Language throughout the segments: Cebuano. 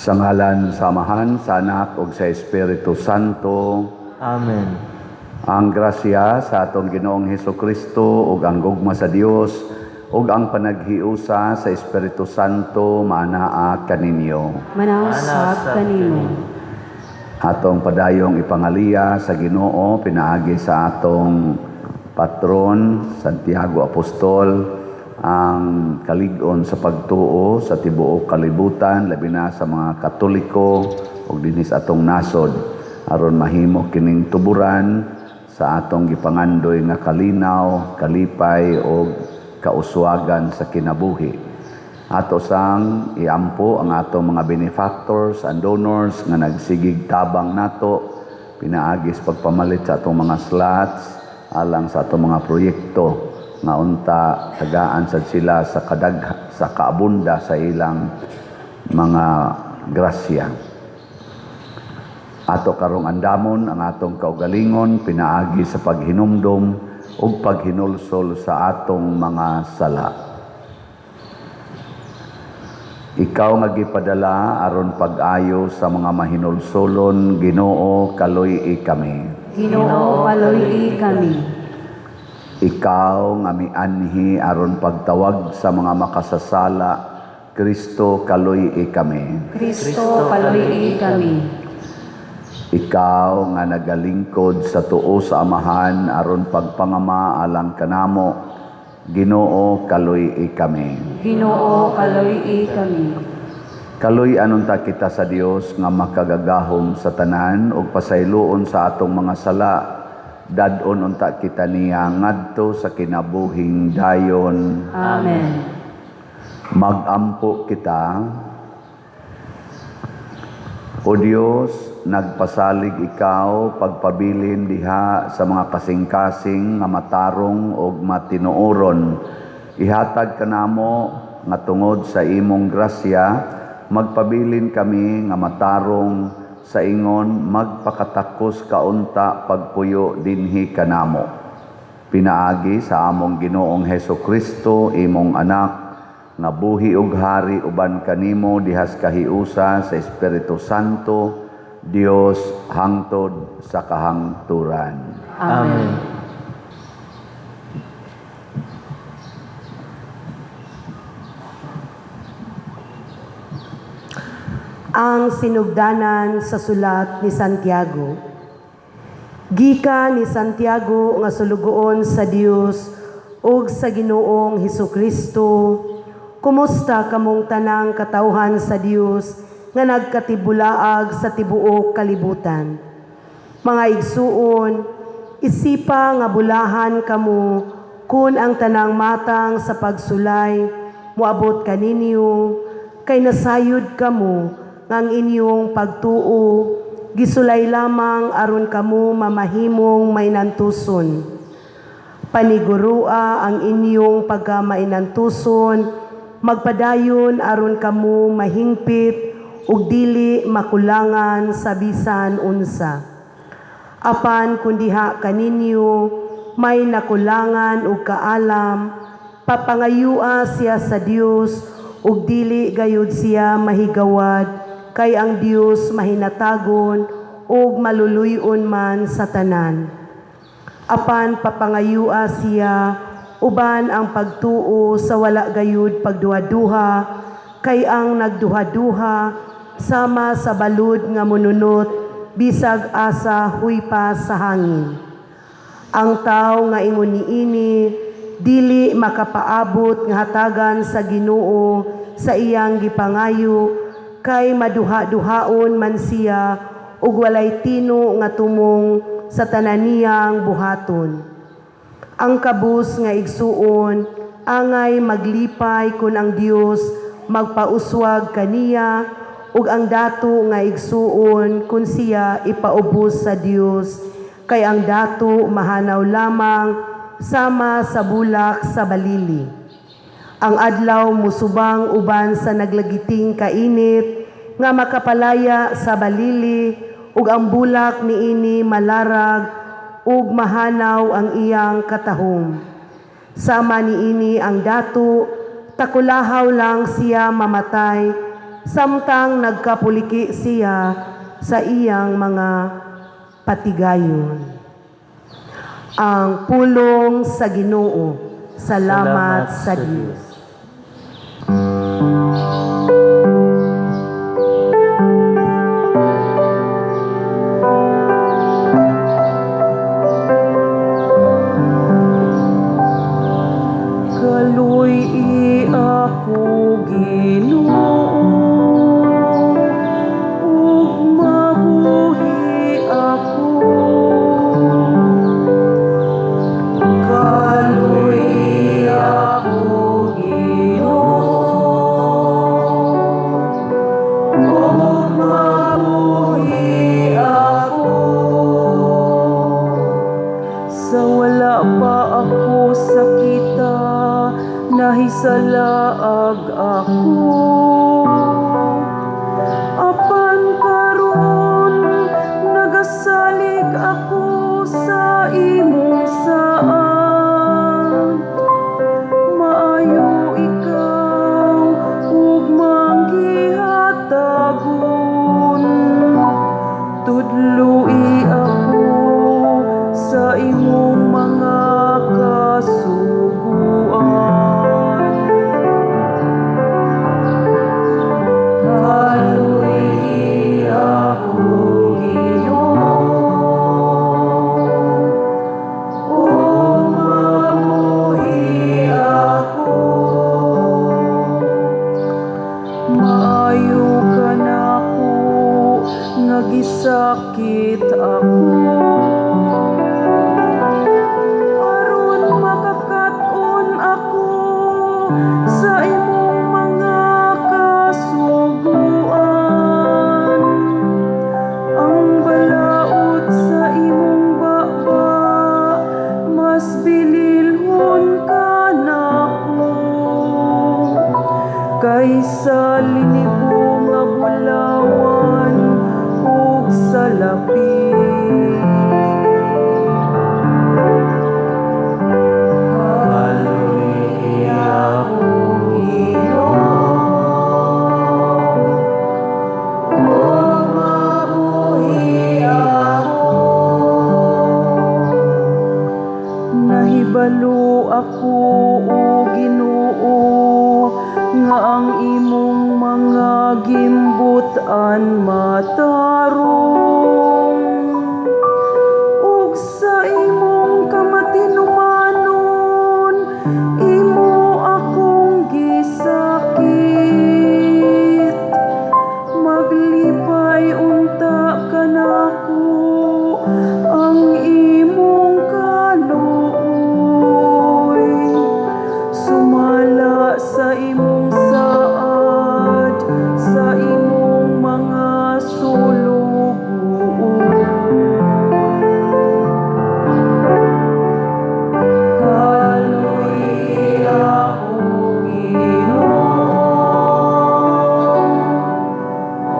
Sa ngalan sa Amahan, sa Anak ug sa Espiritu Santo. Amen. Ang grasya sa atong Ginoong Hesus Kristo ug ang gugma sa Dios ug ang panaghiusa sa Espiritu Santo maanaa kaninyo. Manaw sab kanimo. Atong padayong ipangaliya sa Ginoo pinaagi sa atong patron Santiago Apostol ang kalig-on sa pagtuo sa tibuok kalibutan, labi na sa mga Katoliko ug dinhi sa atong nasod, aron mahimo kining tuburan sa atong gipangandoy nga kalinaw, kalipay ug kauswagan sa kinabuhi. Ato sang iampo ang atong mga benefactors and donors nga nagsigig tabang nato pinaagi sa pagpamalit sa atong mga slots alang sa atong mga proyekto, nga unta tagaan sad sila sa kadag sa kaabunda sa ilang mga grasya. Ato karong andamon ang atong kaugalingon pinaagi sa paghinumdom ug paghinulsol sa atong mga sala. Ikaw nga gipadala aron pag-ayo sa mga mahinulsolon, Ginoo, kaluy-i kami. Ginoo, kaluy-i kami. Ikaw nga mianhi aron pagtawag sa mga makasasala, Kristo, kaluy-i kami. Kristo, kaluy-i kami. Ikaw nga nagalingkod sa tuo sa Amahan aron pagpangama alang kanamo, Ginoo, kaluy-i kami. Ginoo, kaluy-i kami. Kaluy-an unta kita sa Dios nga makagagahom sa tanan ug pasayloon sa atong mga sala. Dad-on unta kita niya ngadto sa kinabuhing dayon. Amen. Magampo kita. O Dios, nagpasalig ikaw pagpabilin diha sa mga kasing-kasing nga matarong og matinuoron. Ihatag kanamo nga tungod sa imong grasya magpabilin kami nga matarong sa ingon magpakatakos kaunta pagpuyo dinhi kanamo. Pinaagi sa among Ginoong Heso Kristo, imong anak, nga buhi ug hari uban kanimo dihas kahiusa sa Espiritu Santo, Dios, hangtod sa kahangturan. Amen. Ang sinugdanan sa sulat ni Santiago. Gikan ni Santiago nga sulugoon sa Dios ug sa Ginoong Hesus Kristo, kumusta kamong tanang katawhan sa Dios nga nagkatibulaag sa tibuok kalibutan? Mga igsuon, isipa nga bulahan kamo kun ang tanang matang sa pagsulay moabot kaninyo, kay nasayod kamo nga ang inyong pagtuo gisulay lamang aron kamo mamahimong mainantuson. Panigurua ang inyong pagkamainantuson, magpadayon aron kamo mahingpit ug dili makulangan sa bisan unsa. Apan kun diha kaninyo may nakulangan og kaalam, papangayua siya sa Dios ug dili gayud siya mahigawad, kay ang Dios mahinatagon ug maluluy-on man sa tanan. Apan papangayua siya uban ang pagtuo sa wala gayud pagduhaduha, kay ang nagduhaduha sama sa balud nga monunot bisag asa huypa sa hangin. Ang tawo nga ingon niini dili makapaabot nga hatagan sa Ginoo sa iyang gipangayo, kay maduha-duhaon man siya ug walay tino nga tumong sa tanan niyang buhaton. Ang kabus nga igsuon, angay maglipay kun ang Dios magpauswag kaniya, ug ang dato nga igsuon kun siya ipaubos sa Dios, kay ang dato mahanaw lamang sama sa bulak sa balili. Ang adlaw musubang uban sa naglagiting kainit nga makapalaya sa balili, ug ang bulak niini malarag ug mahanaw ang iyang katahom. Sama niini ang dato, takulahaw lang siya mamatay, samtang nagkapuliki siya sa iyang mga patigayon. Ang pulong sa Ginoo. Salamat sa Dios. Kaluy-i ako, Ginoo, ug mabuhi ako. Kaluy-i ako, Ginoo, ug mabuhi ako. Sa wala pa ako sakita, nahisalaag ako. Apan karon nagasalig ako sa imong saad. Maayo ikaw ug manggihatagon. Tudloi ako sa imong mga kasuguan. Kaluy-i ako, Ginoo, ug mabuhi ako. Maayo ka nako nga gisakit ako, aron makakat-on ako sa imong mga kasuguan. Ang balaod sa imong baba mas bililhon kanako kaysa linibo nga bulawan ug salapi. Kaluy-i ako, Ginoo, ug mabuhi ako. Nahibalo ako, o Ginoo, nga ang imong mga gimbut-an matarong, ug sa imong kamatinumanon imo akong gisakit. Maglipay unta kanako ang imong kaluoy, sumala sa imong saad, sa imong mga sulugoon. Kaluy-i ako, Ginoo,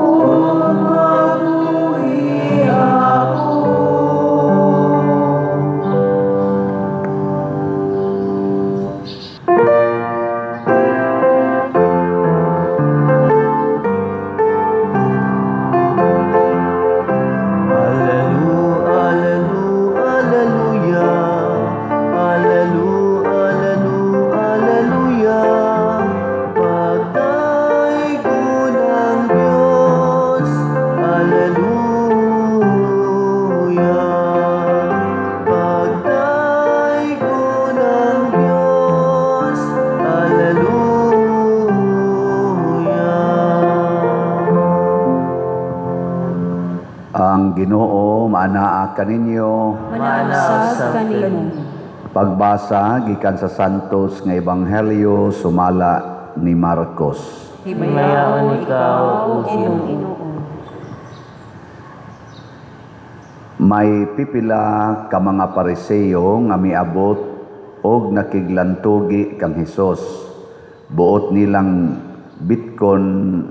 ug mabuhi ako. Allelu, allelu, alleluia. Allelu, allelu, alleluia. Pagdaygo ng Diyos. Alleluia. Pagdaygo ng Diyos. Alleluia. Ang Ginoo maanaa kaninyo. Manausab kanimo. Pagbasa gikan sa Santos nga Ebanghelyo sumala ni Marcos. Himayaon ikaw, O Ginoo. May pipila ka mga Pariseo nga miabot og nakiglantugi kang Hesus. Buot nilang bitkon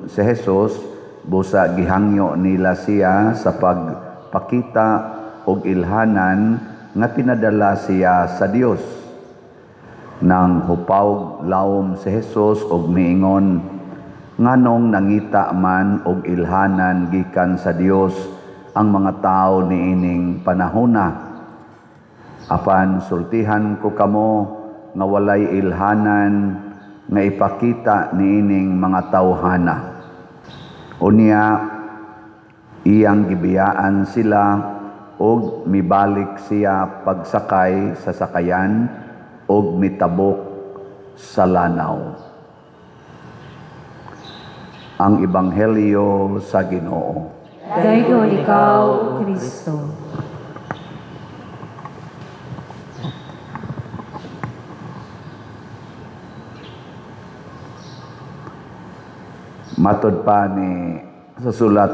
si Hesus, busa gihangyo nila siya sa pagpakita og ilhanan nga pinadala siya sa Dios. Nang hupawg lawom si Hesus og miingon, Nganong nangita man og ilhanan gikan sa Dios ang mga tawo niining panahona? Apan sultihan ko kamo nga walay ilhanan nga ipakita niining mga tawhana." Unya iyang gibiyaan sila og mibalik siya pagsakay sa sakayan og mitabok sa lanaw. Ang Ebanghelyo sa Ginoo. Daygon ikaw, Kristo. Matod pa ni sa sulat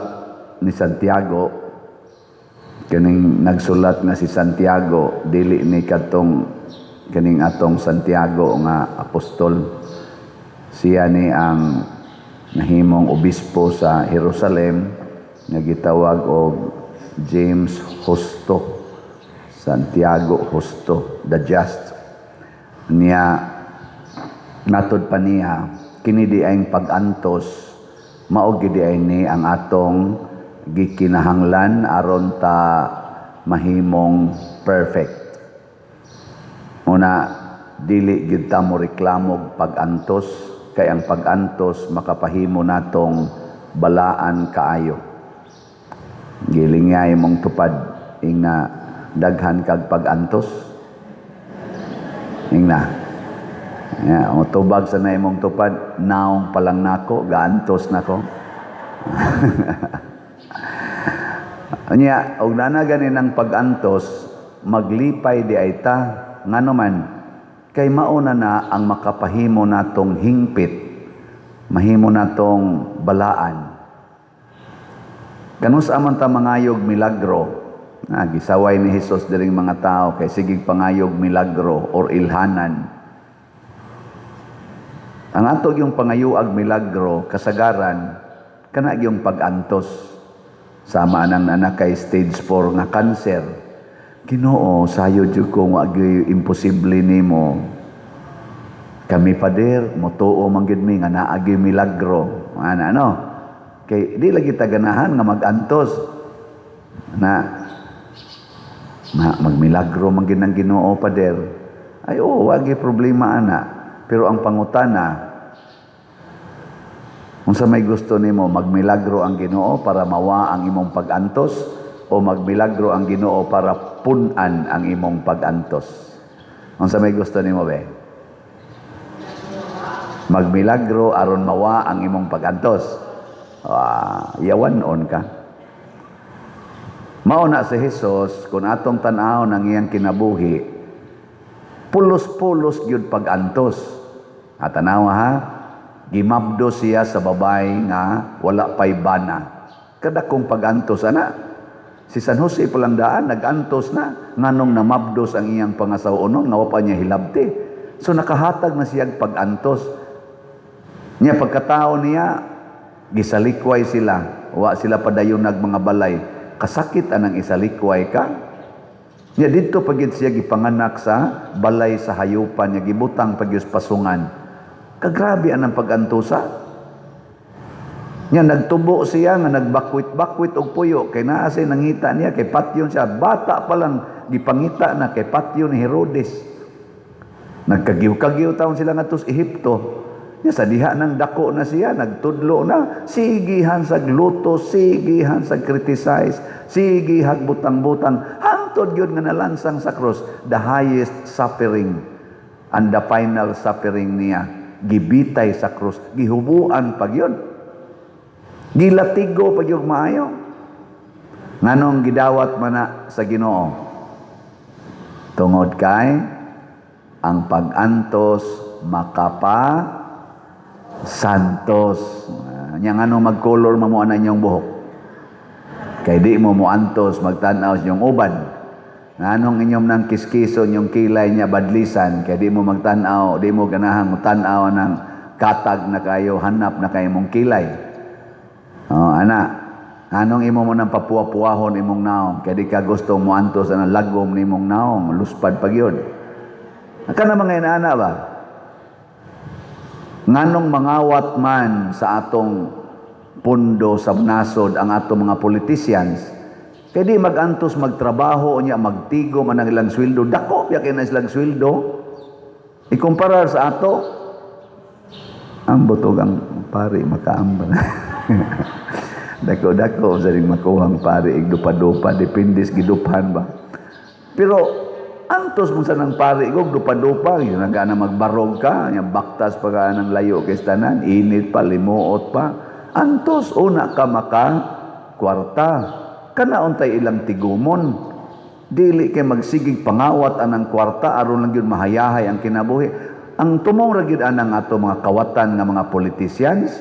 ni Santiago, kining nagsulat nga si Santiago dili ni kadtong kining atong Santiago nga apostol. Siya ni ang nahimong obispo sa Jerusalem nga gitawag og James Justo, Santiago Justo, the Just. Niya natod pa niya, kini di ay pag-antos, mao gid ay ni ang atong gikinahanglan aron ta mahimong perfect. Una, dili gid ta mo reklamog pag-antos, kay ang pag-antos makapahimo natong balaan kaayo. Gilingay mong tupad ingna daghan kag pag-antos. Ingna. Ya, o tubag sa na imong tupad, naong pa lang nako, gaantos nako. Anya, og nana gani ng pag-antos, maglipay di ay ta, ngano man, kay mauna na ang makapahimo natong hingpit, mahimo natong balaan. Kanus aman ta mangayog milagro, na gisaway ni Hesus diring mga tao kay sigig pangayog milagro or ilhanan. Ang ato yung pangayuag milagro, kasagaran, kana yung pag-antos. Sama nang anak kay stage 4 nga cancer. Ginoo, sayo jud ko wa gyud imposible nimo. Kami pader, motuo man gyud mi nga naa gyud milagro. Ana ano? Kay di lagi ta ganahan nga mag-antos. Na, na magmilagro man gyud ang Ginoo pader. Ay oo, wa gyud problema ana. Pero ang pangutana, unsa may gusto nimo, magmilagro ang Ginoo para mawa ang imong pag-antos o magmilagro ang Ginoo para pun-an ang imong pag-antos? Unsa may gusto nimo be? Magmilagro aron mawa ang imong pag-antos. Yawan on ka. Mao na si Hesus, kung atong tan-awon ang iyang kinabuhi, pulos-pulos gyud pag-antos. At tanawa ha, gimabdo siya sa babay nga wala pay bana. Kadakong pag-antos ana. Si San Jose palang daan nag-antos na nganong namabdos ang iyang pangasaw-onon nga wa pa niya hilabti. So nakahatag na siya pag-antos. Niya pagkatao niya gisalikway sila, wa sila padayon nag mga balay. Kasakit anang isalikway ka. Niya didto pagid siya gipanganak sa balay sa hayupan, niya gibutang pagyus pasungan. Kagrabe anang pag-antosa. Niya nagtubo siya nga nagbakwit-bakwit og puyo kay naa siya nangita niya kay patyon siya. Bata pa lang gipangita na kay patyon ni Herodes. Nagkagiw-kagiw taon sila ngadto sa Ehipto. Niya sa diha nang dako na siya, nagtudlo na, sigihan sa gluto, sigihan sa criticize, sigihag butang-butang, hangtod gyud nga nalansang sa cross, the highest suffering and the final suffering niya, gibitay sa cross, gihubuan pag yun. Gilatigo pag yun maayo. Nganong gidawat man na sa Ginoo? Tungod kay ang pag-antos makapa santos. Nya ngano magkolor mamo ana inyong buhok? Kay di mo moantos magtan-aw sa inyong uban. Nganong inyong nang kiskiso inyong kilay niya badlisan, kay di mo magtan-aw, di mo ganahang motan-aw ng katag na kayo, hanap na kayo mong kilay. Oh, ana, anong imo mo nang papuwa-puwahon imong naong, kay di ka gusto moantos ang lagom nimong naong, luspad pag yun. Kana mga inaana ba? Nganong mangawat man sa atong pundo sa nasod ang atong mga politicians? Kay di magantos magtrabaho, unya magtigo man ang ilang sweldo. Dako biya kay na silang sweldo. Ikumparar sa ato, ang butog ang pari makaambal. Dako-dako sa ring makuhang pari igdupa-dupa, depende sa giduphan ba. Pero antos mo sa nang pari og dupa-dupa, yun ang gana magbarog ka, yung baktas pa ka ng layo kay tanan, init pa, limuot pa. Antos una ka maka kwarta. Kana untay ilang tigumon. Dili kay magsigig pangawat anang kwarta aron lang gyud mahayahay ang kinabuhi. Ang tumong ra gyud anang ato mga kawatan nga mga politicians.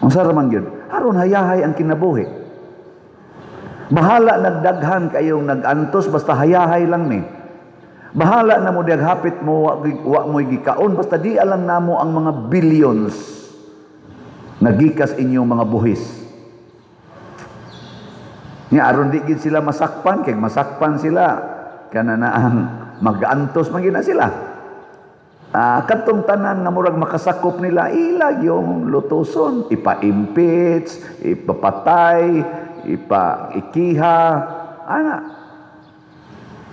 Unsa ra man gyud? Aron hayahay ang kinabuhi. Bahala nagdaghan kayong nagantos, basta hayahay lang ni. Bahala na mo hapit mo wa mo'y gikaon, basta di alang namo ang mga billions nagikas inyong mga buhis. Nga aron di gid sila masakpan, kay masakpan sila kana na ang magantos man gid na sila. Kadtong tanan nga murag makasakop nila, ilag yung lutuson, ipa-impeach, ipapatay, ipa-ikiha, ana.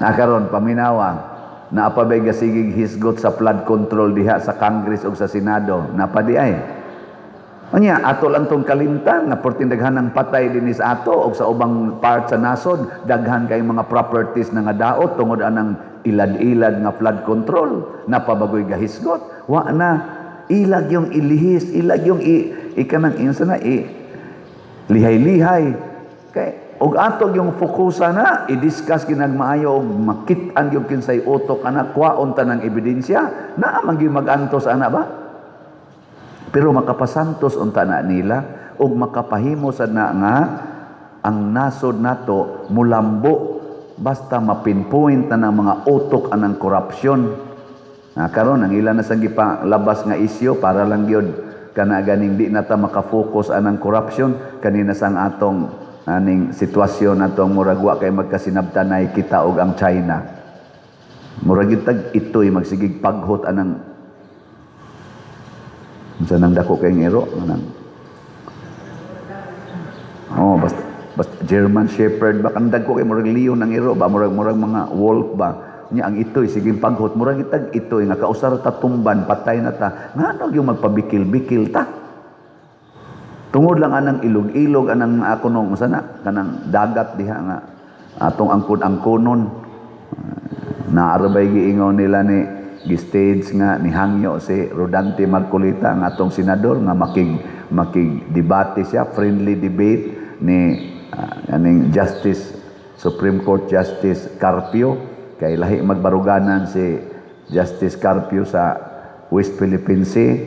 Nakaron paminawa, naa pa bay gasigig hisgot sa flood control diha sa Congress ug sa Senado? Napa di ay. Unya, ato lang tong kalimtan nga perting daghan ng patay dinhi sa ato og sa ubang part sa nasod, daghan kay mga properties na nga daot tungod anang ilad-ilad nga flood control. Napabagoy gahisgot? Wa na. Ilag yung ilihis, ilag yung ikanang insa na i lihay-lihay. Kay og ato yung fokusa na i-discuss ginagmaayo og makit-an yung kinsay utok ana, kwaon tanang ebidensya, naa man gyud mag-antos ana ba? Pero makapasantos unta na nila ug makapahimo sad na nga ang nasod nato mulambo basta mapinpoint na ng mga utok anang korupsyon. Na karon ang ila na sa gipalabas nga isyu para lang gyud kana ganing di na ta makafocus anang korupsyon, kanina sang atong aning sitwasyon natong murag wa kay magkasinabtanay kita og ang China. Murag gyud tag itoy magsigig paghot anang unsa nang dako kay iro anang. Oh, basta, basta German Shepherd ba, kan dagko kay murag leon ang iro ba, murag mga wolf ba. Nya ang itoy sige paghot, murag itag itoy nga kausar ta tumban, patay na ta. Ngano yung magpabikil-bikil ta? Tungod lang anang ilog-ilog anang ako nung unsa na kanang dagat diha nga atong angkon-angkonon. Naarabay giingon nila ni gi-stage nga ni hangyo si Rodante Marcoleta nga atong senador nga makig debate siya, friendly debate ni aning Justice, Supreme Court Justice Carpio, kay lahi magbaruganan si Justice Carpio sa West Philippine Sea,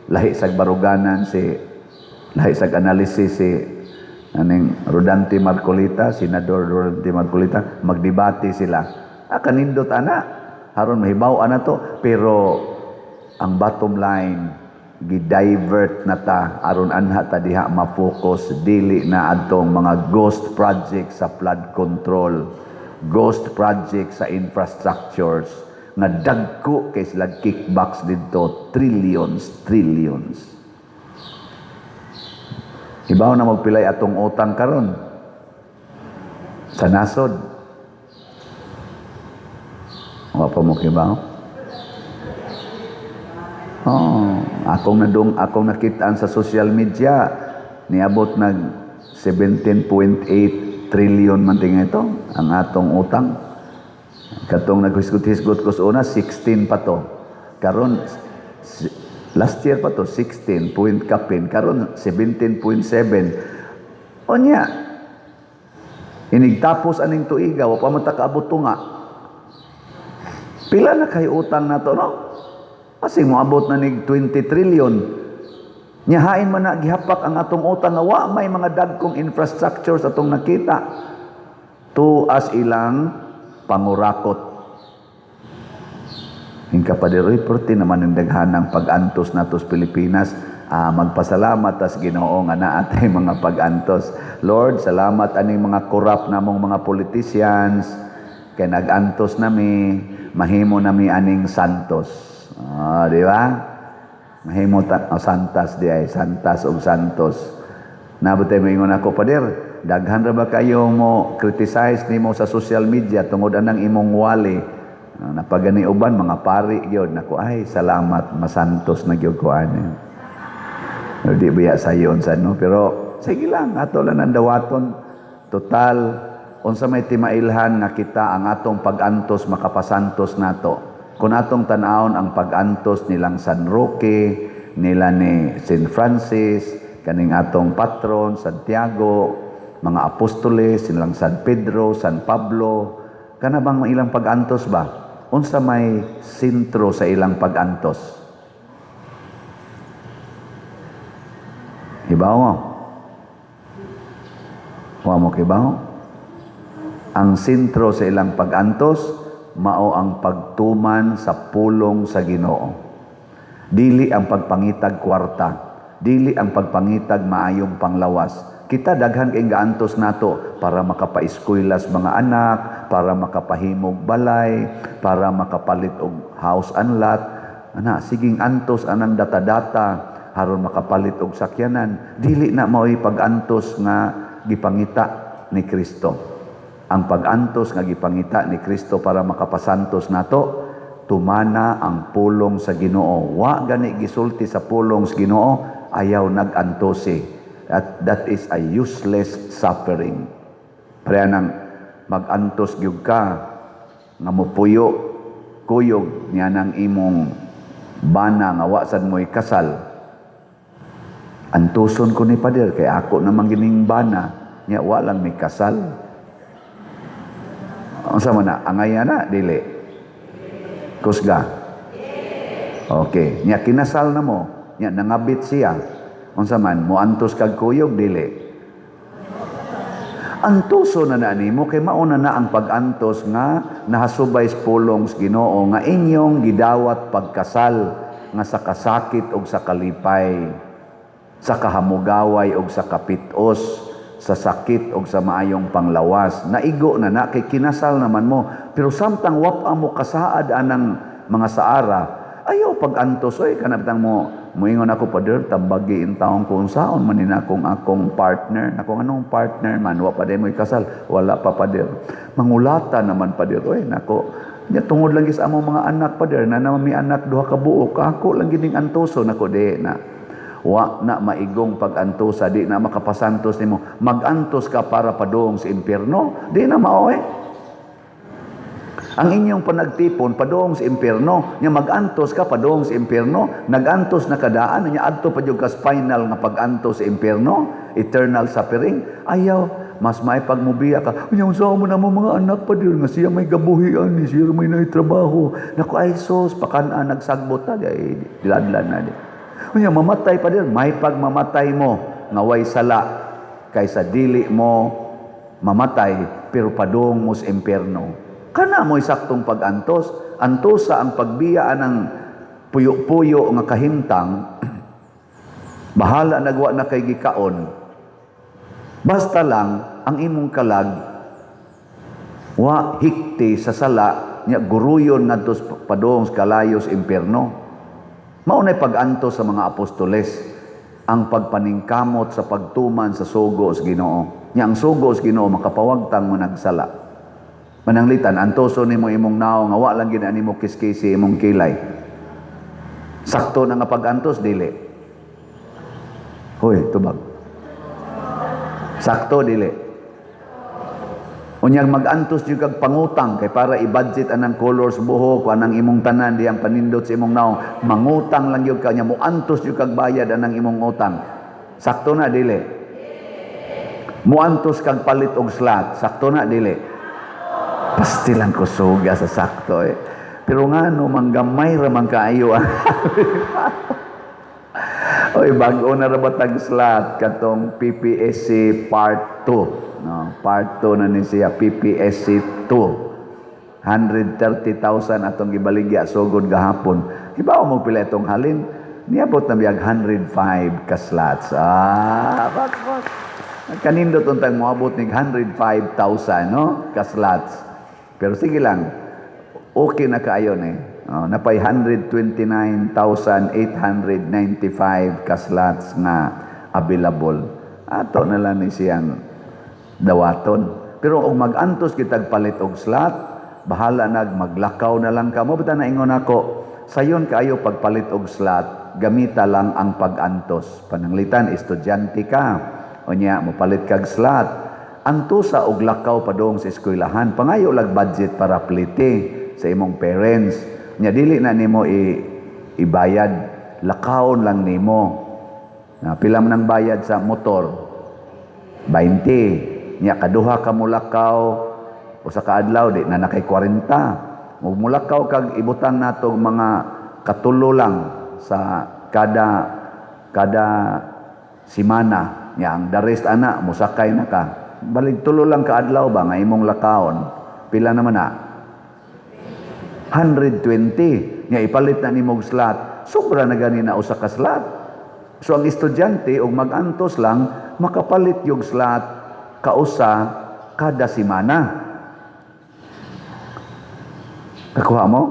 lahi sag baruganan si, lahi sag analysis si aning Rodante Marcoleta, Senador Rodante Marcoleta. Magdebate sila. Kanindot ana aron mahibaw ana to, pero ang bottom line, gi-divert na ta aron anha ta diha ma-focus, dili na adtong mga ghost project sa flood control, ghost project sa infrastructures nga dagko kay sila kickbacks didto, trillions, trillions. Hibaw na magpilay atong utang karon sa nasod? Wa pa mo kibaw? Oh, akong nakitaan sa social media, niabot nag 17.8 trillion man tinga ito ang atong utang. Katong naghisgot-hisgot ko sa una, 16 pa to. Karon last year pa to 16 point kapin, karon 17.7. Unya inigtapos aning tuiga, wa pa man ta kaabot tunga. Pila na kay utang nato, no? Kasi moabot na nig 20 trillion. Nya hain man na gihapak ang atong utang nga wa may mga dagkong infrastructures atong nakita. Tuas ilang pangurakot. Hingka pa diri, perti naman ang daghanang pag-antos nato sa Pilipinas. Magpasalamat tas Ginoo nga naa tay mga pag-antos. Lord, salamat aning mga corrupt namong mga politicians kay nag-antos nami, mahimo nami aning santos. Ah, di ba? Mahimo ta oh, Santas di ay Santas ug Santos. Nabot tay moingon ako, "Pader, daghan ra ba kayo mo criticize nimo sa social media tungod anang imong wali?" Ah, napagani uban mga pari gyud nako, "Ay, salamat, masantos na gyud ko ani." Pero di biya sayon sa no, pero sige lang, ato lang ang dawaton. Total, unsa may timailhan nga kita ang atong pag-antos makapasantos nato. Kung atong tan-awon ang pag-antos nilang San Roque, nila ni Saint Francis, kaning atong patron Santiago, mga apostoles, silang San Pedro, San Pablo, kana bang ilang pag-antos ba? Unsa may sentro sa ilang pag-antos? Hibaw mo? Wa mo kibaw? Ang sentro sa ilang pag-antos mao ang pagtuman sa pulong sa Ginoo. Dili ang pagpangitag kwarta, dili ang pagpangitag maayong panglawas. Kita daghan kay gaantos nato para makapaeskuylas mga anak, para makapahimog balay, para makapalit og house and lot. Ana, siging antos anang data-data aron makapalit og sakyanan. Dili na mao'y pag-antos nga gipangita ni Kristo. Ang pag-antos nga gipangita ni Kristo para makapasantos nato, tumana ang pulong sa Ginoo. Wa gani gisulti sa pulong sa Ginoo, ayaw nag-antosi. That is a useless suffering. Pareha nang mag-antos gyud ka nga mopuyo kuyog niya nang imong bana nga wa sad mo'y kasal. Antuson ko ni pader kay ako namang gining bana nya wa lang may kasal. Unsa man na angay na dili? Kusga. Okay, nya kinasal na mo, nya nangabit siya. Unsa man moantos kag kuyog dili? Antuso na na nimo kay mauna na ang pag-antos nga nahasubay sa pulong sa Ginoo nga inyong gidawat pagkasal nga sa kasakit og sa kalipay, sa kahamugaway og sa kapitos, sa sakit og sa maayong panglawas. Naigo na na kay kinasal naman mo, pero samtang wap mo kasaad anang mga saara, ayaw pag-antos oy. Kanabtang mo muingon ako, "Pader, tambagi in taong kung unsaon man ni akong akong partner." Nako, anong partner man? Wa pa mo'y kasal. "Wala pa, pader." "Mangulata naman, pader oy." Nako, nya tungod lang sa among mga anak, pader, na naman mi anak duha ka buok, ako lang gining antoso. Nako, di na. Wa na maigong pag-antosa, di na makapasantos nimo. Mag-antos ka para padung sa impierno, di na mao eh. Ang inyong panagtipon padung sa impierno, nya mag-antos ka padung sa impierno, nag-antos na kadaan, nya adto pa jud ka final nga pag-antos sa impierno, eternal suffering. Ayaw, mas may pagmubiya ka. "Nya unsa mo na mo mga anak pa dir nga siya may gabuhian ni siya may trabaho." Naku, ay sus, pakan-an nagsagbot ta di diladlan na di. Unya mamatay pa din, may pagmamatay mo nga way sala kaysa dili mo mamatay pero padung mo sa impierno. Kana mo'y saktong pag-antos. Antosa ang pagbiya ng puyo-puyo nga kahimtang, bahala nagwa na kay gikaon. Basta lang ang imong kalag wa hikti sa sala nya guruyon ngadto padung sa kalayo sa impierno. Mao nay pag-antos sa mga apostoles, ang pagpaningkamot sa pagtuman sa sugo sa Ginoo. Nya ang sugo sa Ginoo makapawagtang mo nagsala. Mananglitan, antoso nimo imong naong nga wa lang gid nimo kiskisi imong kilay. Sakto na nga pag-antos dili? Hoy, tubag. Sakto dili? Unyag mag-antos jud kag pangutang kay para i-budget anang colors buhok, anang imong tanan diyang panindot sa imong naong, mangutang lang gyud ka nya moantos jud kag bayad anang imong utang. Sakto na dili? Moantos kag palit og slot, sakto na dili? Pasti lang kusuga sa sakto eh. Pero nga no, manggamay ra man kaayo. Oy, bag-o na ra ba tag slot katong PPSC Part 2. No, Part 2 na ni siya, PPSC 2. 130,000 atong gibaligya sugod gahapon. Hibaw mo pila itong halin? Niabot na biyag 105 ka slots. Ah, bak bak. Kanindot untang moabot nig 105,000, no, ka slots. Pero sige lang. Okay na kaayo ni. Oh, napay 129,895 ka slots nga available. Ato na lang ni siyang dawaton. Pero og mag-antos kitag palit og slot, bahala nag maglakaw na lang ka mo. Basta naingon ako, sayon kaayo pagpalit og slot, gamita lang ang pag-antos. Pananglitan, estudyante ka. Unya, mopalit kag slot. Antosa og lakaw padung sa eskwelahan. Pangayo lag budget para plite sa imong parents. Nya dili na nimo ibayad, lakawon lang nimo. Na pila man ang bayad sa motor? 20. Nya kaduha ka mulakaw usa ka adlaw, di na nakay 40. Mo mulakaw kag ibutang nato mga katulo lang sa kada kada simana. Nya ang the rest ana musakay na ka. Balik tulo lang ka adlaw ba nga imong lakawon? Pila naman na? 120. Nga ipalit na nimo og slot. Sobra na gani na usa ka slot. So ang estudyante og mag-antos lang, makapalit yung slot kausa kada simana. Kakuha mo?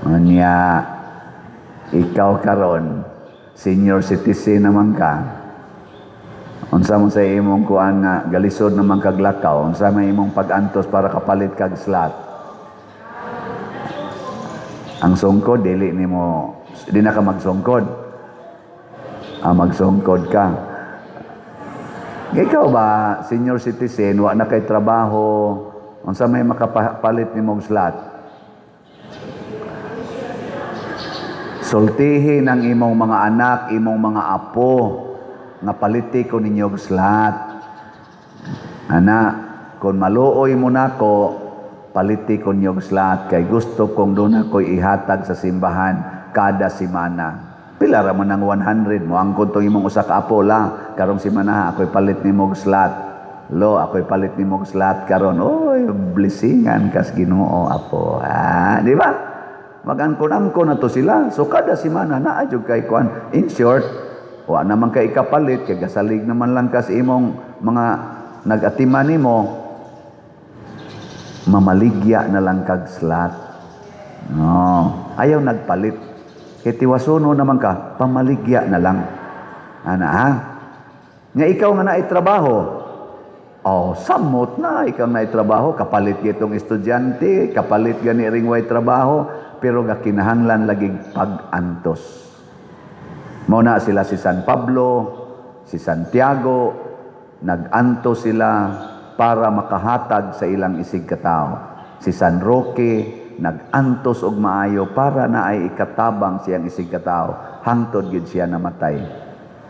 Anya, ikaw karon, senior citizen naman ka. Unsa man sa imong kuan nga galisod naman kag lakaw, unsa may imong pag-antos para kapalit kag slot? Ang sungkod dili nimo, di na ka magsungkod. Ah, magsungkod ka. Ikaw ba, senior citizen, wa na kay trabaho, unsa may makapalit nimong slot? Sultihin ang imong mga anak, imong mga apo, nga paliti ko ninyo og slot. Ana, kung maluoy mo nako, paliti ko ninyo og slot, kay gusto kong doon ako'y ihatag sa simbahan kada simana. Pila ra man ang 100 mo, angkon tong imong usa ka apo la, karong simana ako'y palit nimo og slot. Lo, ako'y palit nimo og slot karon. Oy, blessingan kas Ginoo apo. Ah, di ba? Mag-angkon-angkon na to sila. So kada simana naa jud kay kuan. In short, wa naman kay ikapalit kay gasalig naman lang kas imong mga nag-atiman nimo, mamaligya na lang kag slot. No, ayaw nagpalit. Kay tiwasuno naman ka, pamaligya na lang. Ana ha? Nga ikaw nga naay trabaho, oh, samot na ikaw naay trabaho, kapalit gitong estudyante, kapalit gani ring way trabaho, pero nga kinahanglan lagi pag-antos. Mao na sila si San Pablo, si Santiago, nag-antos sila para makahatag sa ilang isig katao. Si San Roque, nag-antos og maayo para na ay ikatabang siyang isig katao, hangtod gyud siya namatay.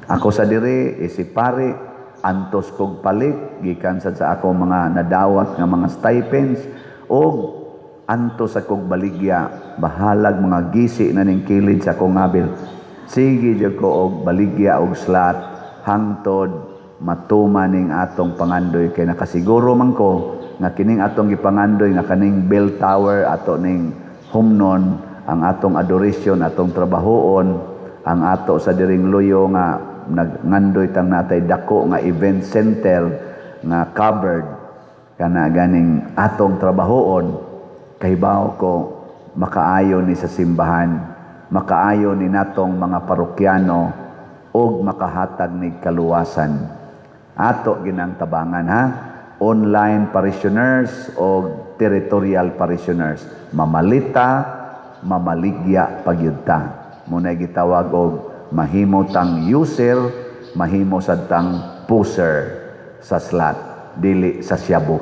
Ako sa dire, isip pare, antos kog palit gikan sad sa ako mga nadawat nga mga stipends og antos sa kog baligya, bahalag mga gisi na ning kilid sa akong ngabil. Sige jud ko og baligya og slot hangtod matuma ning atong pangandoy, kay nakasiguro man ko nga kining atong gipangandoy nga kaning bell tower ato ning humnon ang atong adoration, atong trabahoon, ang ato sa diring luyo nga nagngandoy tang natay dako nga event center nga covered kana ganing atong trabahoon, kahibaw ko makaayo ni sa simbahan, makaayo ni natong mga parokyano og makahatag ni kaluwasan. Ato ginang tabangan ha, online parishioners o territorial parishioners, mamalita, mamaligya pagyud ta. Muna gitawag og mahimo tang user, mahimo sad tang pusher sa slot, dili sa siyabo.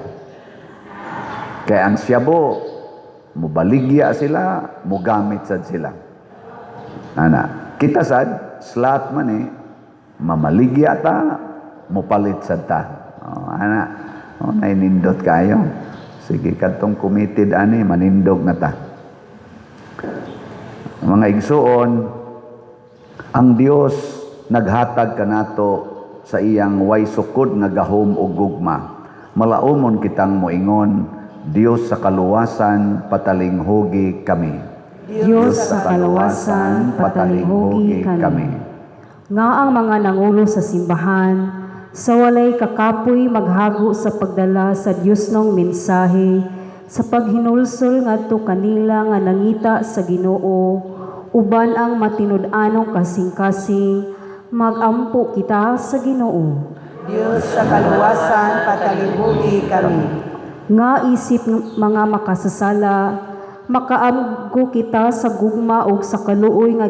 Kay ang siyabo, mubaligya sila, mugamit sad sila. Ana, kita sad slot man mamaligya ta, mupalit sad ta. Oh, ana, oh, nainindot kayo. Sige, kadtong committed ani, manindog na ta. Mga igsuon, ang Dios naghatag kanato sa iyang way sukod nga gahom ug gugma. Malaumon kitang moingon, Dios sa kaluwasan, patalinghugi kami. Dios sa kaluwasan, patalinghugi kami. Nga ang mga nangulo sa simbahan, sa walay kakapoy maghago sa pagdala sa Diyos ng mensahe, sa paghinulsol ngadto kanila nga nangita sa Ginoo uban ang matinud-anong kasing-kasing, magampo kita sa Ginoo. Diyos sa kaluwasan, patalinghugi kami. Nga isip mga makasasala, makaamgo kita sa gugma ug sa kaluoy nga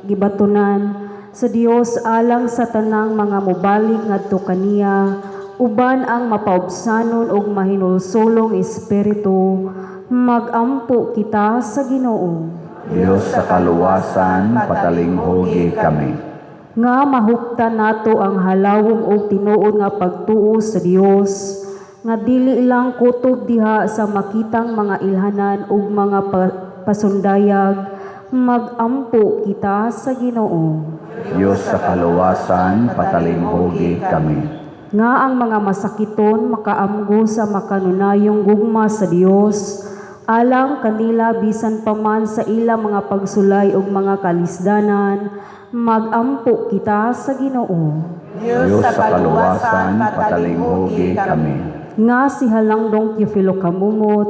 gibatunan sa Dios alang sa tanang mga mobalik ngadto kaniya uban ang mapaubsanon ug mahinulsolong espiritu, magampo kita sa Ginoo. Diyos sa kaluwasan, patalinghugi kami. Nga mahuptan nato ang halawom og tinuod nga pagtuo sa Dios nga dili lang kutob diha sa makitang mga ilhanan ug mga pasundayag, magampo kita sa Ginoo. Diyos sa kaluwasan, patalinghugi kami. Nga ang mga masakiton makaamgo sa makanunayong gugma sa Dios alang kanila bisan pa man sa ilang mga pagsulay ug mga kalisdanan, magampo kita sa Ginoo. Diyos sa kaluwasan, patalinghugi kami. Nga si Halangdong Teofilo Kamumot,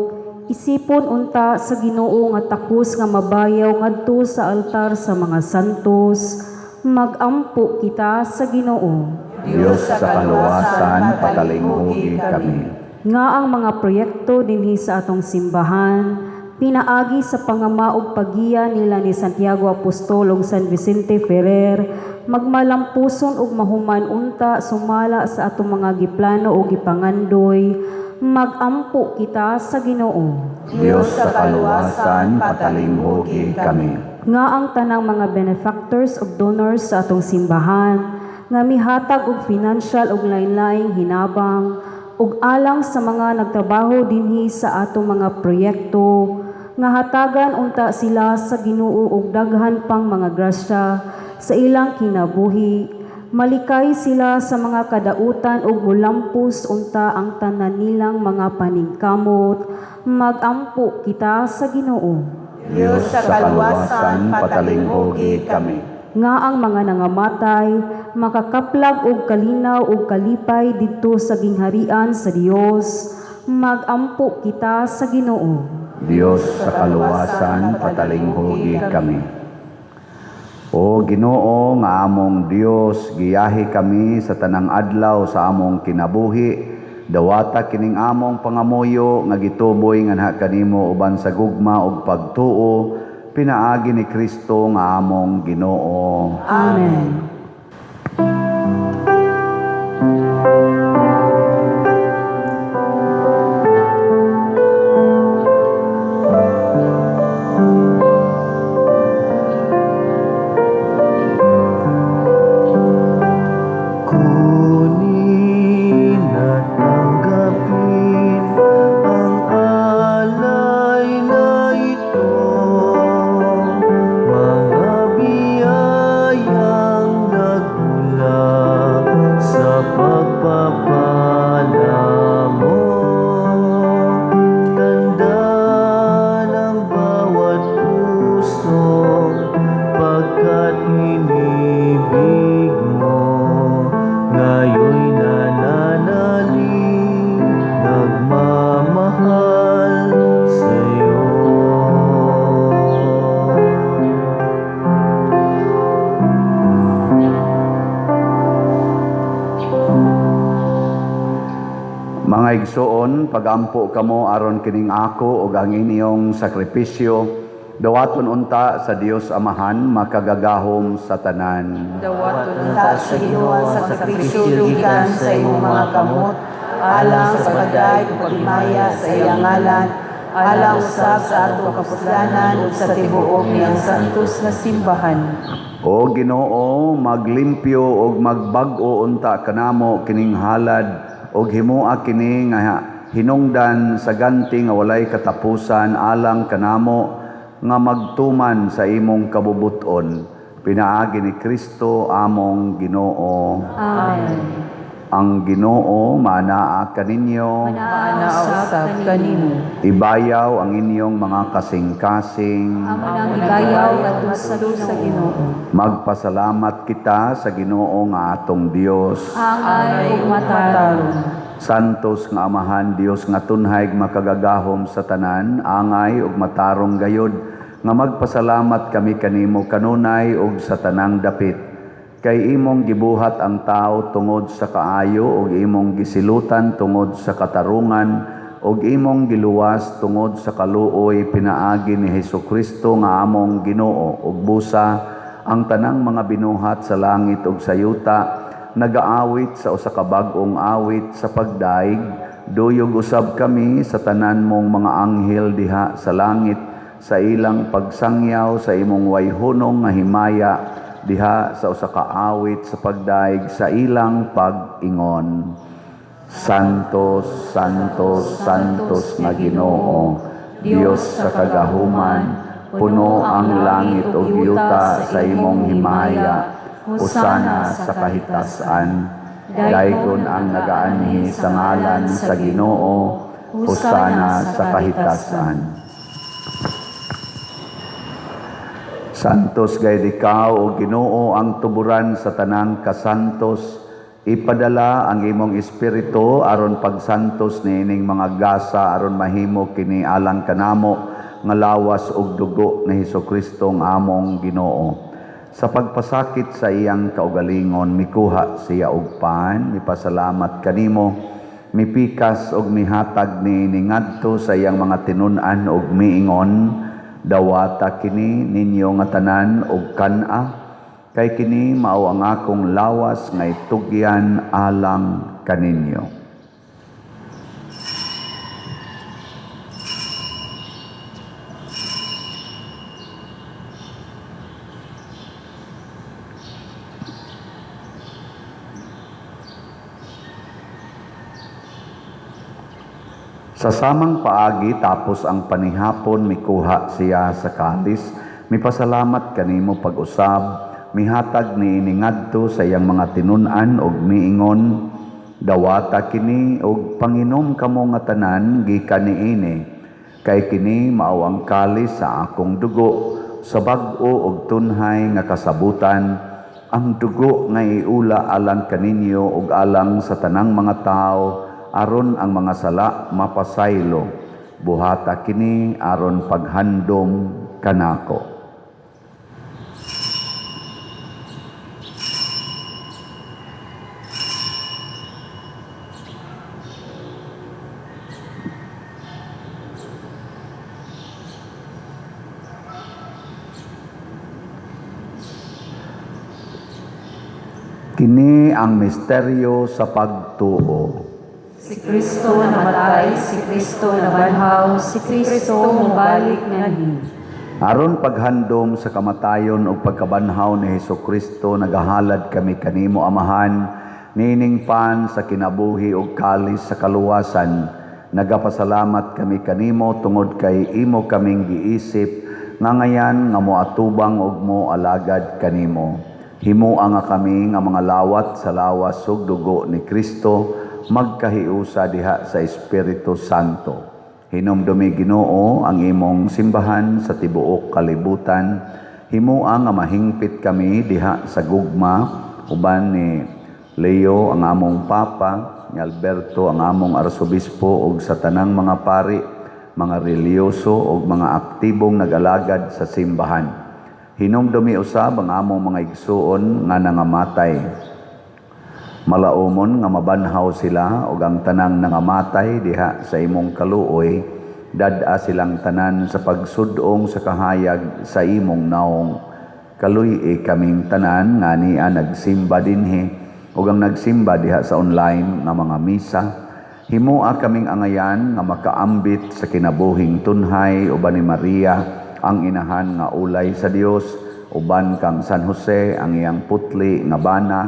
isipon unta sa Ginoo nga takos nga mabayaw ngadto sa altar sa mga santos, magampo kita sa Ginoo. Diyos sa kaluwasan, patalinghugi kami. Nga ang mga proyekto dinhi sa atong simbahan, pinaagi sa pangama ug paggiya nila ni Santiago Apostol ug San Vicente Ferrer, magmalampuson ug mahuman unta sumala sa atong mga giplano ug gipangandoy, magampo kita sa Ginoo. Diyos sa kaluwasan, patalinghugi kami. Nga ang tanang mga benefactors ug donors sa atong simbahan nga mihatag og financial ug lain-laing hinabang ug alang sa mga nagtrabaho dinhi sa atong mga proyekto, nga hatagan unta sila sa Ginoo og daghan pang mga grasya sa ilang kinabuhi, malikay sila sa mga kadautan ug mulampos unta ang tanan nilang mga paningkamot, magampo kita sa Ginoo. Diyos sa kaluwasan, patalinghugi kami. Nga ang mga nangamatay makakaplag og kalinaw ug kalipay didto sa gingharian sa Dios, magampo kita sa Ginoo. Diyos sa kaluwasan, patalinghugi kami. O Ginoo nga among Dios, giyahi kami sa tanang adlaw sa among kinabuhi. Dawata kining among pangamuyo nga gituboy nganha kanimo uban sa gugma ug pagtuo pinaagi ni Kristo nga among Ginoo. Amen. Kunin at tanggapin ang alay na ito, mga biyayang nagmula sa pagpapala mo. Tanda ng bawat puso pagkat inibig mo, ngayon'y nananalig, nagmamahal sa'yo. Mga igsoon, pagampo kamo aron kining ako ug ang inyong sakripisyo dawaton unta sa Dios Amahan makagagahom sa tanan. Dawaton Unta sa Ginoo ang sakripisyo gikan sa imong mga kamot, alang sa pagdayeg ug paghimaya sa iyang ngalan, alang usab sa atong kapuslanan ug sa tibuok niyang santos nga simbahan. O Ginoo, maglimpyo ug magbag-o unta kanamo kining halad ug himoa kini nga hinungdan sa ganti nga walay katapusan alang kanamo nga magtuman sa imong kabubuton pinaagi ni Kristo among Ginoo. Amen. Ang Ginoo manaa kaninyo. Maanaa usab kanimo. Ibayaw ang inyong mga kasing-kasing. Amo nang ibayaw ngadto sa Sa Ginoo. Ginoo. Magpasalamat kita sa Ginoo nga atong Dios. Angay ug matarong. Santos nga Amahan, Dios nga tunhay makagagahom sa tanan, angay ug matarong gayod nga magpasalamat kami kanimo kanunay ug sa tanang dapit. Kay imong gibuhat ang tao tungod sa kaayo ug imong gisilutan tungod sa katarungan ug imong giluwas tungod sa kaluoy pinaagi ni Hesukristo nga among Ginoo. Ug busa ang tanang mga binuhat sa langit ug sa yuta nagaawit sa usa ka bag-ong awit sa pagdaig. Duyog usab kami sa tanan mong mga anghel diha sa langit sa ilang pagsangyaw sa imong wayhunong nga himaya diha sa usa ka awit sa pagdaig sa ilang pag-ingon. Santos, Santos, Santos nga Ginoo, Dios sa kagahuman, puno ang langit ug yuta sa imong himaya. Hosana sa kahitasan. Daygon ang nagaanhi sa ngalan sa Ginoo. Hosana sa kahitasan. Santos gayud ikaw o Ginoo, ang tuburan sa tanang kasantos. Ipadala ang imong espiritu aron pagsantos niining mga gasa aron mahimo kini alang kanamo nga lawas ug dugo ni Hesukristo nga among Ginoo. Sa pagpasakit sa iyang kaugalingon, mikuha siya og pan, mipasalamat kanimo, mipikas og mihatag niini ngadto sa iyang mga tinun-an og miingon, dawata kini ninyo nga tanan og kan-a, kay kini mao ang akong lawas nga itugyan alang kaninyo. Sa samang paagi tapos ang panihapon, mikuha siya sa kalis, mipasalamat kanimo pag-usab, mihatag niini ngadto sa iyang mga tinun-an og miingon, dawata kini og panginom kamo nga tanan gikan niini, kay kini mao ang kalis sa akong dugo sa bag-o og tunhay nga kasabutan, ang dugo nga iula alang kaninyo ug alang sa tanang mga tawo aron ang mga sala mapasaylo. Buhata kini aron paghandom kanako. Kini ang misteryo sa pagtuo. Si Kristo namatay, si Kristo nabanhaw, si Kristo mobalik nganhi. Aron paghandom sa kamatayon ug pagkabanhaw ni Hesukristo, nagahalad kami kanimo, Amahan, niining pan sa kinabuhi ug kalis sa kaluwasan. Nagapasalamat kami kanimo tungod kay imo kaming giisip nga ngayan nga moatubang ug moalagad kanimo. Himoa nga kami nga mga lawat sa lawas ug dugo ni Kristo magkahiusa diha sa Espiritu Santo. Hinumdumi, Ginoo, ang imong simbahan sa tibuok kalibutan. Himoa nga mahingpit kami diha sa gugma uban ni Leo ang among Papa, ni Alberto ang among Arsobispo ug sa tanang mga pari, mga relihiyoso ug mga aktibong nagalagad sa simbahan. Hinumdumi usab ang among mga igsuon nga nangamatay. Malaumon nga mabanhaw sila ug ang tanang nangamatay diha sa imong kaluoy, dad-a silang tanan sa pagsud-ong sa kahayag sa imong naong. Kaluy-i kaming tanan nga ania nagsimba dinhi ug ang nagsimba diha sa online nga mga misa. Himoa kaming angayan nga makaambit sa kinabuhing tunhay uban ni Maria ang inahan nga ulay sa Dios, uban kang San Jose ang iyang putli nga bana,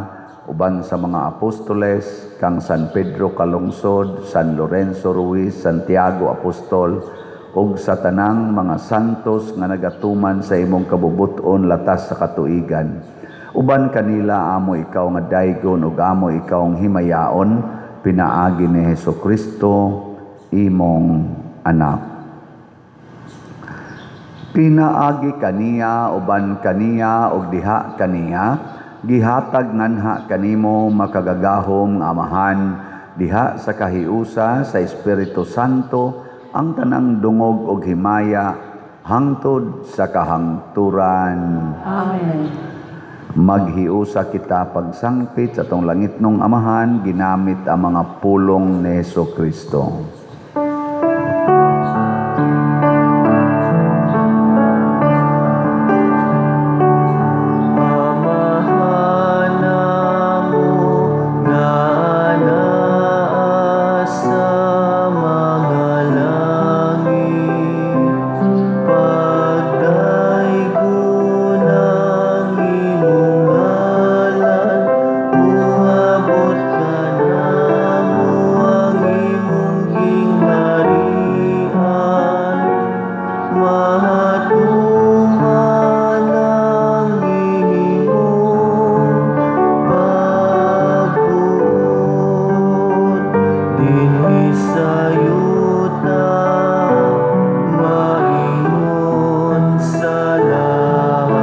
uban sa mga apostoles, kang San Pedro Calungsod, San Lorenzo Ruiz, Santiago Apostol, ug sa tanang mga santos nga nagatuman sa imong kabubut-on latas sa katuigan. Uban kanila amo ikaw nga daygon ug amo ikaw ang himayaon, pinaagi ni Hesukristo imong anak. Pinaagi kaniya, uban kaniya, ug diha kaniya, gihatag nganha kanimo makagagahom nga Amahan, Diha sa kahiusa sa Espiritu Santo ang tanang dungog ug himaya hangtod sa kahangturan. Amen. Maghiusa kita pagsangpit sa atong langitnong Amahan ginamit ang mga pulong ni Hesus Kristo. Amahan namo nga naa sa mga langit, pagdaygon ang imong ngalan, moabot kanamo ang imong gingharian, mahatuman ang imong pagbuot dinhi sa yuta maingon sa langit.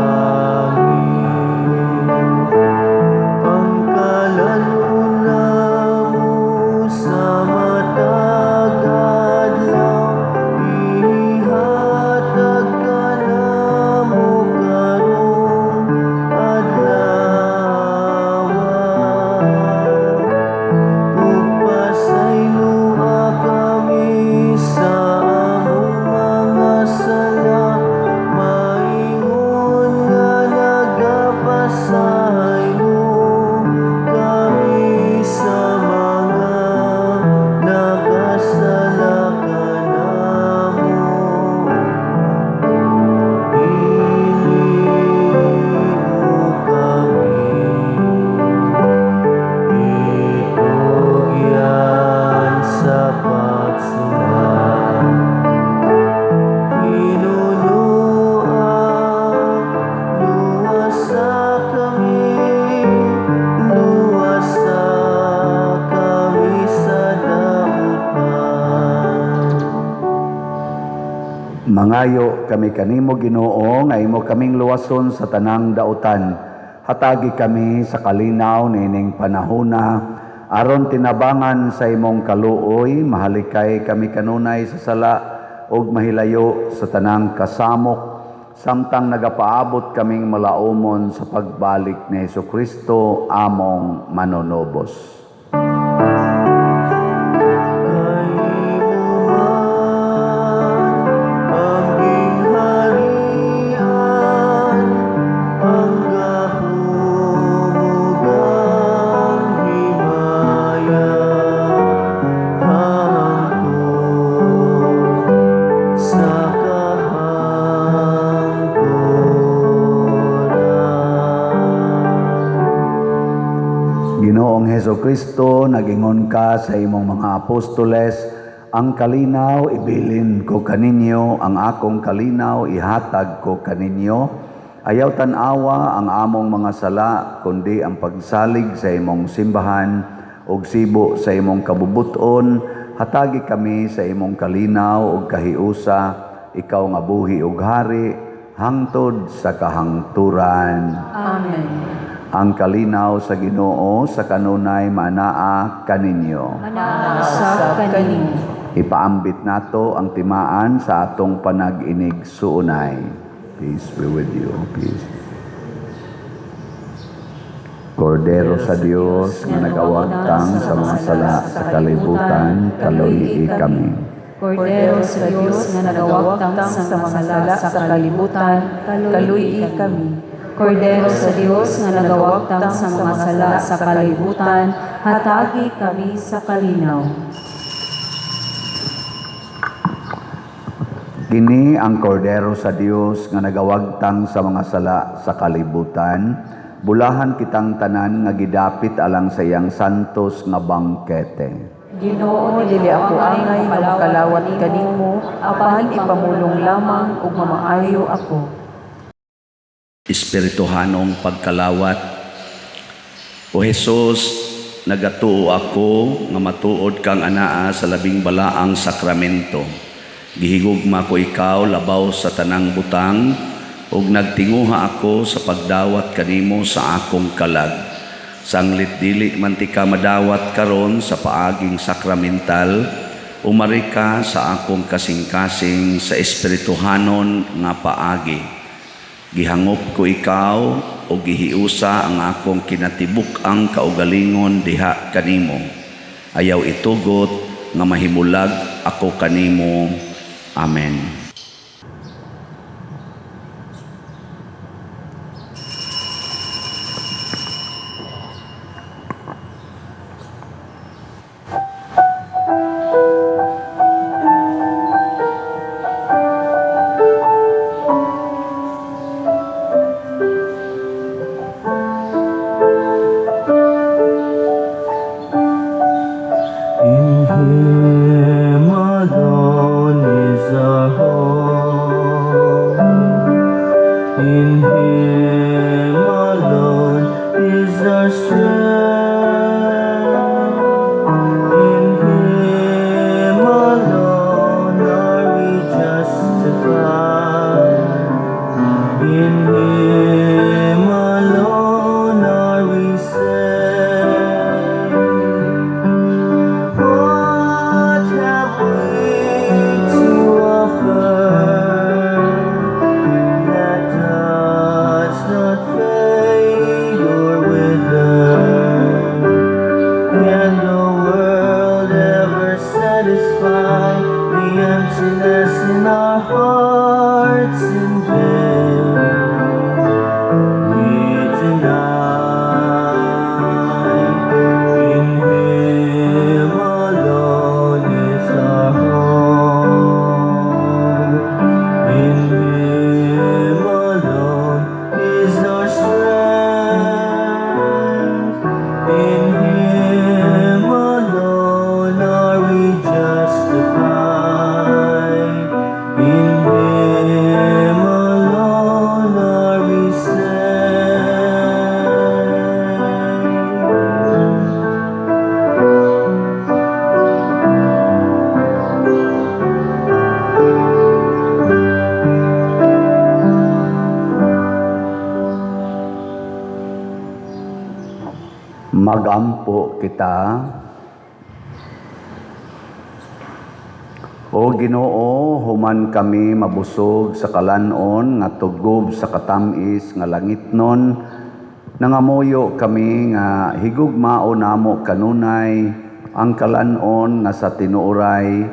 Ang kalan-on namo sa matag adlaw ihatag kanamo karong adlaw. Ug pasayloa kami sa among mga sala, maingon nga nagapasaylo kami sa mga nakasala kanamo. Dili mo kami itugyan sa pagsuway. Hinunoa, luwasa kami, luwasa kami sa dautan. Mangayo kami kanimo, Ginoo, nga imo kaming luwason sa tanang dautan. Hatagi kami sa kalinaw niining panahona aron tinabangan sa imong kaluoy mahalikay kami kanunay sa sala ug mahilayo sa tanang kasamok samtang nagapaabot kaming malaumon sa pagbalik ni Hesukristo among manunubos. Kay imo man ang gingharian, ang gahom ug ang himaya, hangtod sa kahangturan. Ginoong Heso Kristo, nagingon ka sa imong mga apostoles, "Ang kalinaw ibilin ko kaninyo, ang akong kalinaw ihatag ko kaninyo. Ayaw tan-awa ang among mga sala, kundi ang pagsalig sa imong simbahan ug sibo sa imong kabubuton, hatagi kami sa imong kalinaw ug kahiusa, ikaw nga buhi ug hari hangtod sa kahangturan." Amen. Ang kalinaw sa Ginoo sa kanunay maanaa kaninyo. Manaa usab kanimo. Ipaambit nato ang timaan sa atong panag-inigsuonay. Peace be with you. Peace. Kordero sa Dios nga nagawagtang sa mga sala sa kalibutan, kaluyi kami. Kordero sa Dios nga nagawagtang sa mga sala sa kalibutan, kaluyi kami. Kordero sa Dios nga nagawagtang sa mga sala sa kalibutan, hatagi kami sa kalinaw. Kini ang Kordero sa Dios nga nagawagtang sa mga sala sa kalibutan. Bulahan kitang tanan nga gidapit alang sa iyang santos nga bangkete. Ginoo, dili ako angay nga makalawat kanimo, apan ipamulong lamang ug mamaayo ako. Espirituhanong pagkalawat. O Hesus, nagatuo ako nga matuod kang anaa sa labing balaang sakramento. Gihigugma ko ikaw labaw sa tanang butang ug nagtinguha ako sa pagdawat kanimo sa akong kalag. Sanglit dili man tika madawat karon sa paaging sakramental, umari ka sa akong kasing-kasing sa espirituhanon nga paagi. Gihangop ko ikaw o gihiusa ang akong kinatibuk-ang kaugalingon diha kanimo. Ayaw itugot nga mahimulag ako kanimo. Amen. In Him alone is our hope. In Him alone is our strength. In Him alone are we justified. In Him alone are we saved. What have we to offer that does not fade or wither? Can the world ever satisfy the emptiness in our hearts? In vain we deny. In Him alone is our hope. In Him alone is our strength. In Him alone are we justified. In Him alone are we saved. Magampo kita. O Ginoo, human kami mabusog sa kalanon nga tugob sa katamis nga langitnon, nangamuyo kami nga higugmao namo kanunay ang kalanon nga sa tinuoray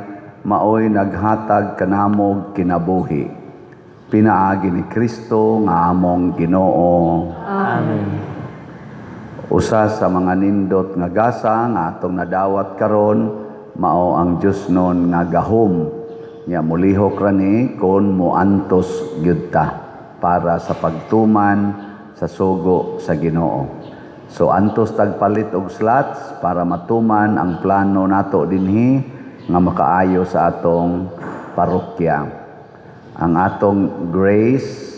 maoy naghatag kanamog kinabuhi. Pinaagi ni Kristo nga among Ginoo. Amen. Usa sa mga nindot nga gasa nga atong nadawat karon mao ang Diyosnon nga gahom. Nya mulihok ra ni kon moantos gyud ta para sa pagtuman sa sugo sa Ginoo. So antos tagpalit og slots para matuman ang plano nato dinhi nga makaayo sa atong parokya. Ang atong grace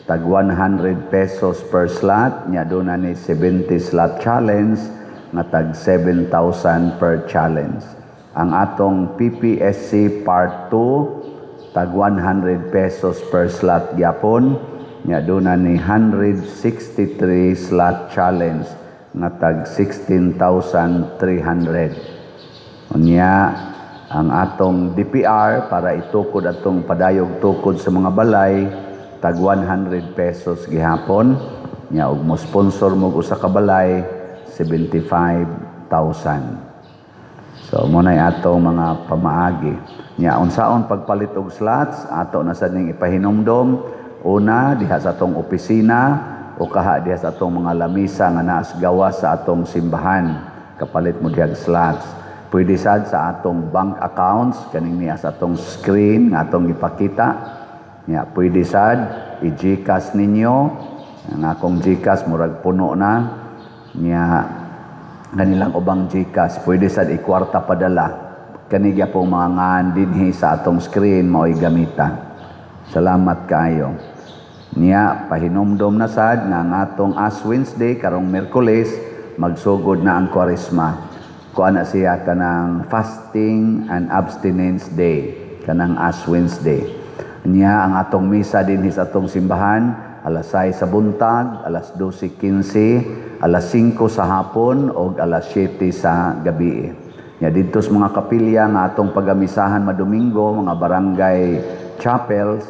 tag 100 pesos per slot, nya duna ni 70 slot challenge nga tag 7,000 per challenge. Ang atong PPSC part 2 tag 100 pesos per slot gyapon, nya duna ni 163 slot challenge nga tag 16,300. Unya ang atong DPR para itukod atong padayog tukod sa mga balay tag 100 pesos gihapon, nya og mo sponsor mo og usa ka balay 75,000. So mo nay atong mga pamaagi. Nya unsaon pagpalit og slots ato na sad ning ipahinumdom, una diha sa atong opisina o kaha diha sa atong mga lamisa nga naas gawas sa atong simbahan, kapalit mo diha og slots. Pwede sad sa atong bank accounts kaning niya sa atong screen nga atong gipakita. Nya pwede sad i-GCash ninyo. Ang akong GCash murag puno na. Nya kanilang ubang GCash pwede sad ikwarta padala. Kani gyapong mga ngan dinhi sa atong screen mao'y gamita. Salamat kaayo. Niya pahinumdom na sad nga ang atong Ash Wednesday karong Miyerkules magsugod na ang Kwaresma. Kuan na siya kanang fasting and abstinence day, kanang Ash Wednesday. Niya ang atong misa dinhi sa atong simbahan Alas 6 sa buntag, alas 12:15, alas 5 sa hapon ug alas 7 sa gabi. Nya didto sa mga kapilya nga atong pagamisahan madomingo, mga barangay chapels,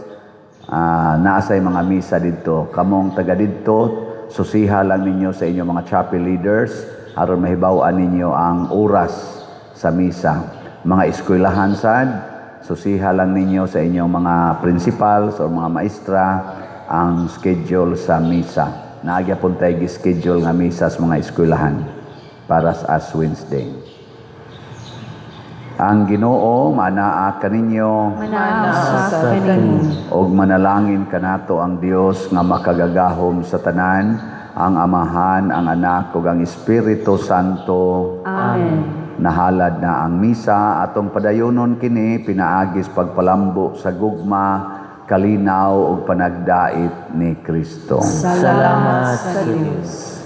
naa say mga misa didto. Kamong taga didto, susiha lang ninyo sa inyong mga chapel leaders aron mahibaw-an ninyo ang oras sa misa. Mga eskwelahan sad, susiha lang ninyo sa inyong mga principals o mga maestra ang schedule sa misa. Naa gyapon tay schedule nga misa sa mga eskwelahan para sa Ash Wednesday. Ang Ginoo maanaa kaninyo. Manaa Sa kanimo. Og manalangin kanato ang Dios nga makagagahom sa tanan, ang Amahan, ang Anak ug ang Espiritu Santo. Amen. Nahalad na ang misa, atong padayonon kini pinaagi sa pagpalambo sa gugma, kalinaw ug panagdait ni Kristo. Salamat sa Dios.